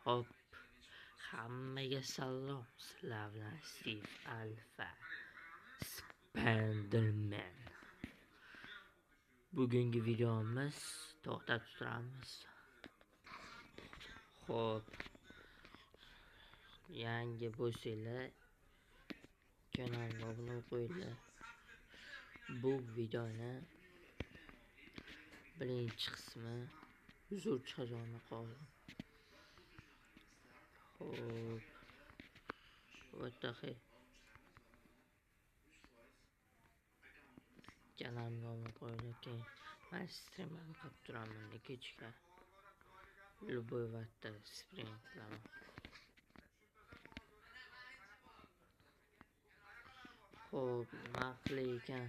Hop, hammaga salom. Sizlar bilan Steve Alfa Spenderman. Bugungi videomiz to'xtatib turamiz. Xo'p. Yangi bo'lsanglar kanalga obuna qo'yinglar. Bu videoni birinchi qismi uzr chiqarishni qoldim. Xo'p. What the heck? Kanalimga obuna qo'yinglar, keyin men stream ham qilib turaman kechga. Любой vaqtda stream qilaman. Xo'p, nima qilay ekan?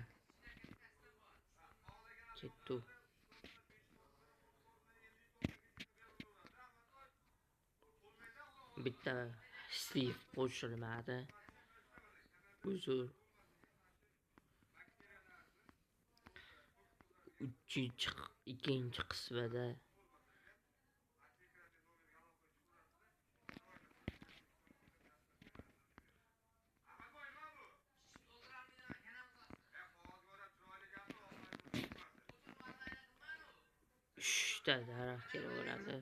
Ketdi. Bitta Steve qo'shilmadi. Uzr. Ikkinchi qismida uchta daraxt kelaveradi.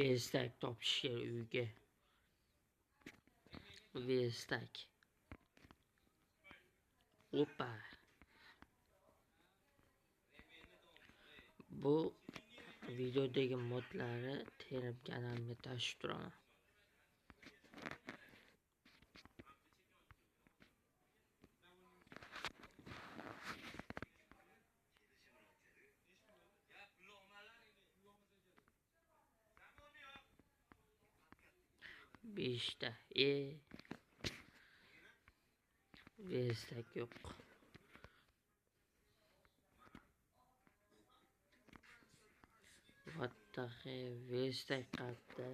Vestak topish kerak uyga. Vestak. Opa. Bu videodagi modlari terib kanalimga tashib turaman. Beshta vestak yo'q. What the hell, vestak qayerda?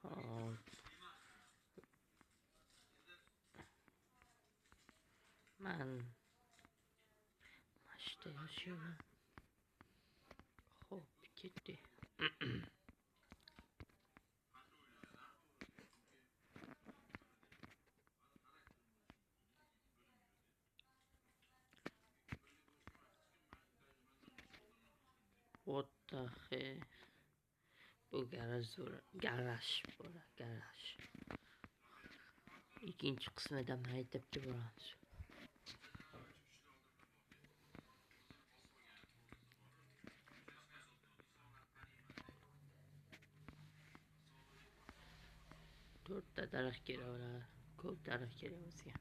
Hop. Man mashta yashayman. Xo'p, ketdi. What the hell? Bu garaj garaj bo'ladi, garaj. Ikkinchi qismida maktabga boramiz. To'rtta daraxt kerak bo'ladi. Ko'p daraxt kerak bizga.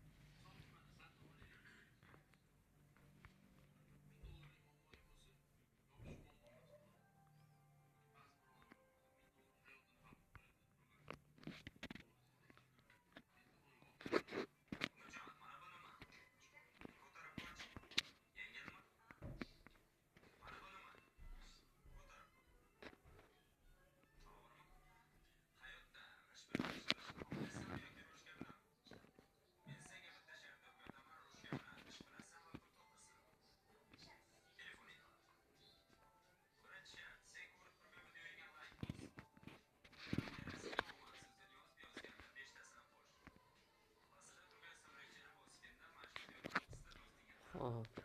Hop,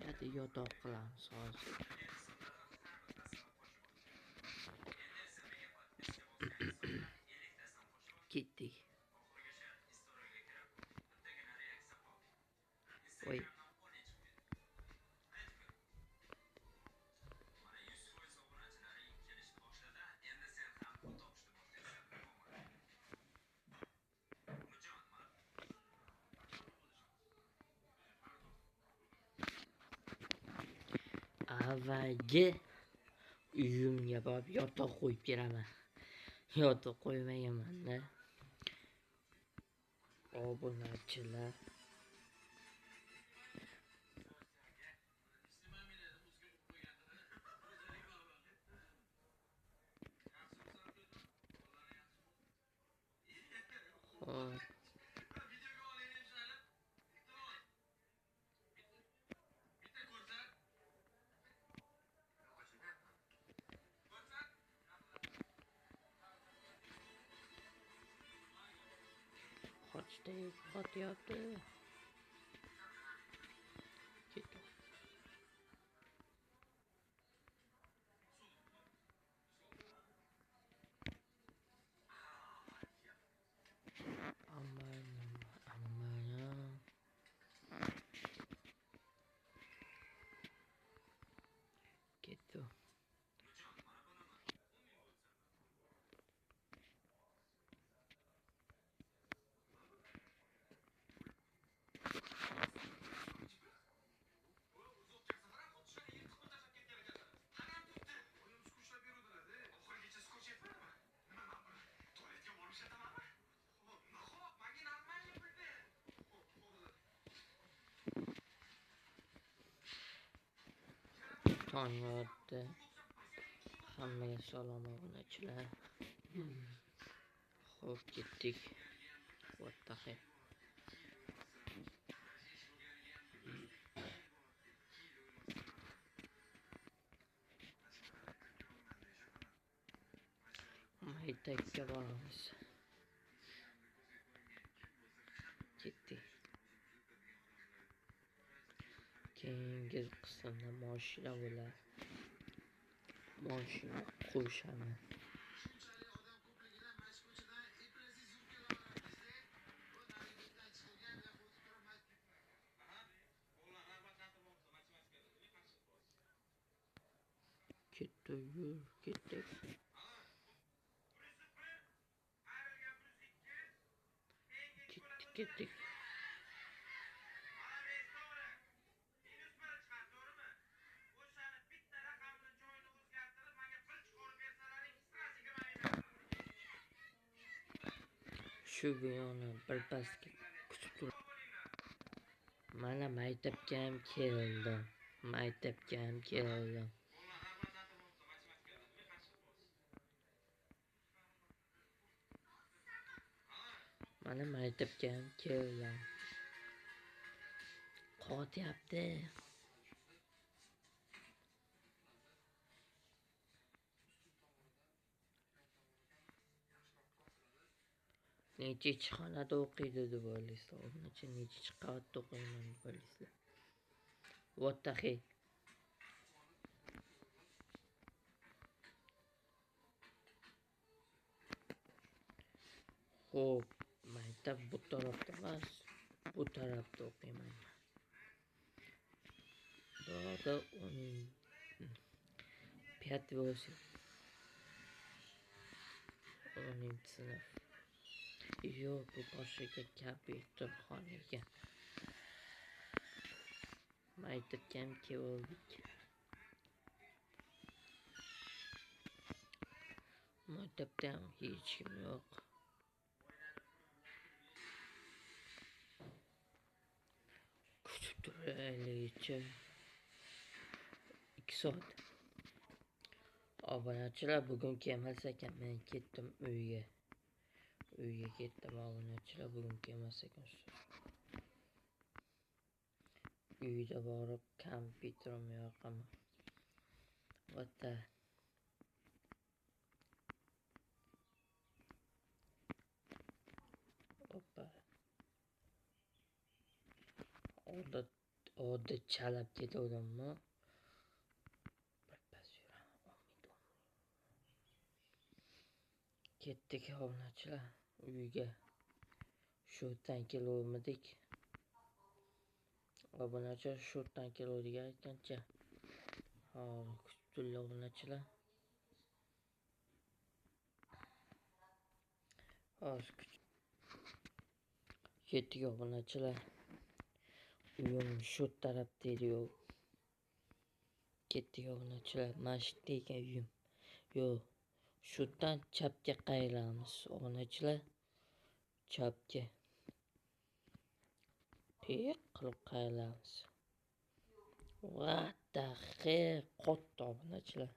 hadi yotoq qilamiz hozir. Ketdik. Oy. Avvalgi uyimga borib yotoq qo'yib kelaman. Yotoq qo'ymaganman-da. Obunachilar. Xo'p. Qochdik, qotyapti. Ketdi. Aman, aman. Ketdi. Tong otdi. Hammaga salom obunachilar. Xo'p, ketdik. What the heck? Maktabga boramiz. Ketdik. Keyingi qismda mashina bo'ladi. Mashina qo'shaman. Ketdi, yur, ketdik. Ketdik, ketdik. Shu buyoni birpasga kutib tur. Mana maktabga ham keldim. Maktabga ham keldim. Mana maktabga ham keldim. Qotyapti. Nechinchi xonada o'qiydi deb o'ylaysizlar? O'rnacha nechinchi qavatda o'qiyman deb o'ylaysizlar? What the heck? Xo'p, maktab bu tarafda emas, bu tarafda o'qiyman. Bu uning 5 8 10 sinf. Yo'q, bu boshiga kompyuterxona ekan. Maktabga ham keldik. Maktabda ham hech kim yo'q. Kutib turaylikchi. 2 soat. Obunachilar bugun kelmas ekan, men ketdim uyga. Uyga ketdim obunachilar, bugun kelmas ekan. Uyda borib kompyuterimni yoqaman. What the? Oppa. Odat chalab ketavdimmi? Birpas yuraman, umid. Ketdik obunachilar uyga. Shu yerdan keluvmidik. Obunachilar shu yerdan keluvdik aytgancha. Hozir kutib turinglar obunachilar. Hozir ketdik obunachilar. Uyim shu tarafda edi-yu. Ketdik obunachilar. Mana shu yerda ekan uyim. Yo'q, shu yerdan chapga qayrilamiz obunachilar. Chapga. Qiyiq qilib qayrilamiz. What the hell? Qotdi obunachilar.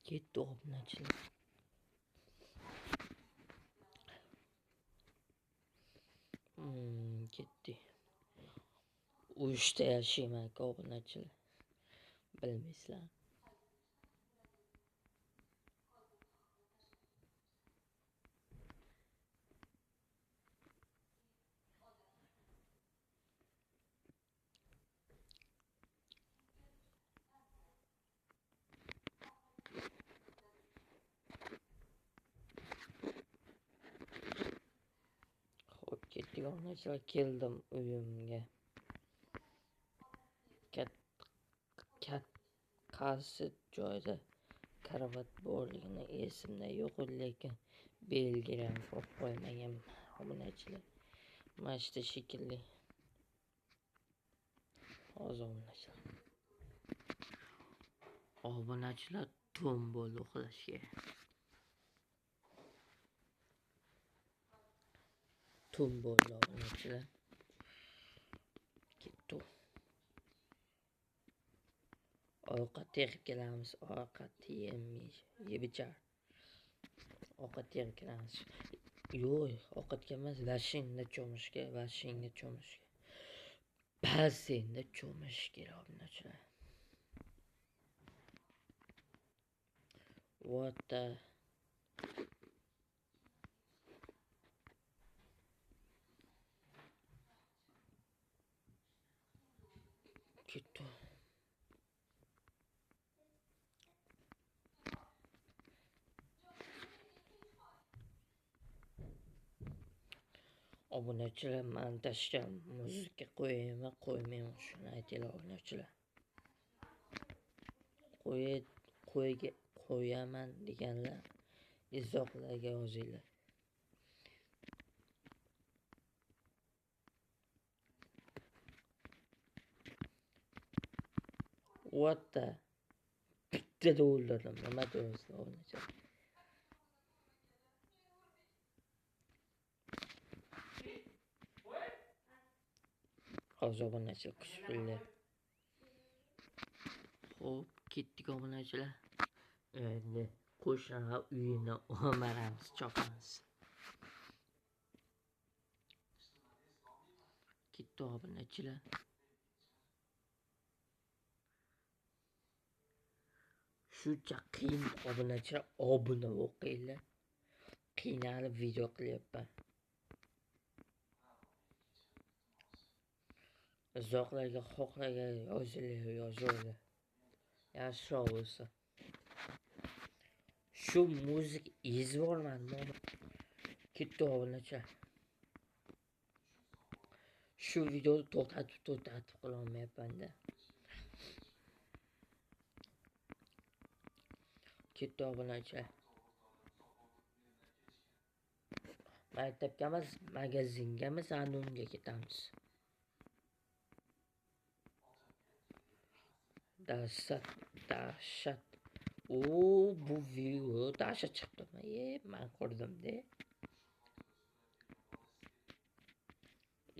Ketdi obunachilar. Ketdi. Uyda yashayman obunachilar. Bilmaysizlar. Xo'p, ketdik obunachilar, keldim uyimga. Qaysi joyda karvat borligini esimda yo'q, lekin belgilam qo'yib qo'ymaganman obunachilar. Mana shu shekilli. Hozir obunachilar. Obunachilar tun bo'ldi uxlashga. Tun bo'ldi obunachilar. Ketdi. Ovqat yig'ib kelamiz, ovqat yeb ichar. Ovqat yig'ib kelamiz. Yo'q, ovqatga emas, vashinda cho'mishga, vashinga cho'mishga. Basseynda cho'mish kerak obunachilar. What the ketdi. Obunachilar, montajga muzika qo'yaymi, qo'ymaymi, shuni aytinglar obunachilar. Qo'yaman deganlar izohlarga yozinglar. What the bittada o'ldirdim. Nima deyapsizlar obunachilar? Hozir obunachilar kutib. Xo'p, ketdik obunachilar. Endi qo'shnilar uyini o'maramiz, chopamiz. Ketdi obunachilar. Shuncha qiyin obunachilar, obuna o'qinglar. Qiynalib video qilyapman. Izohlarga xohlagan yozinglar, yozinglar. Yaxshiroq bo'lsa. Shu muzik ezib yubormadim. Ketdi obunachilar. Shu videoni to'xtatib qila olmayapman-da. Ketdi obunachilar. Maktabga emas, magazinga emas, anunga ketamiz. Dahshat, dahshat. O, bu video dahshat chiqdi. Men ko'rdim-da.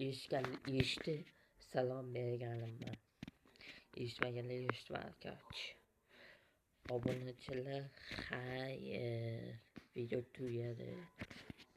Eshitganlar eshitdi, salom berganimman. Eshitmaganlar eshitmadi, короче. Obunachilar, xayr. Video tugadi.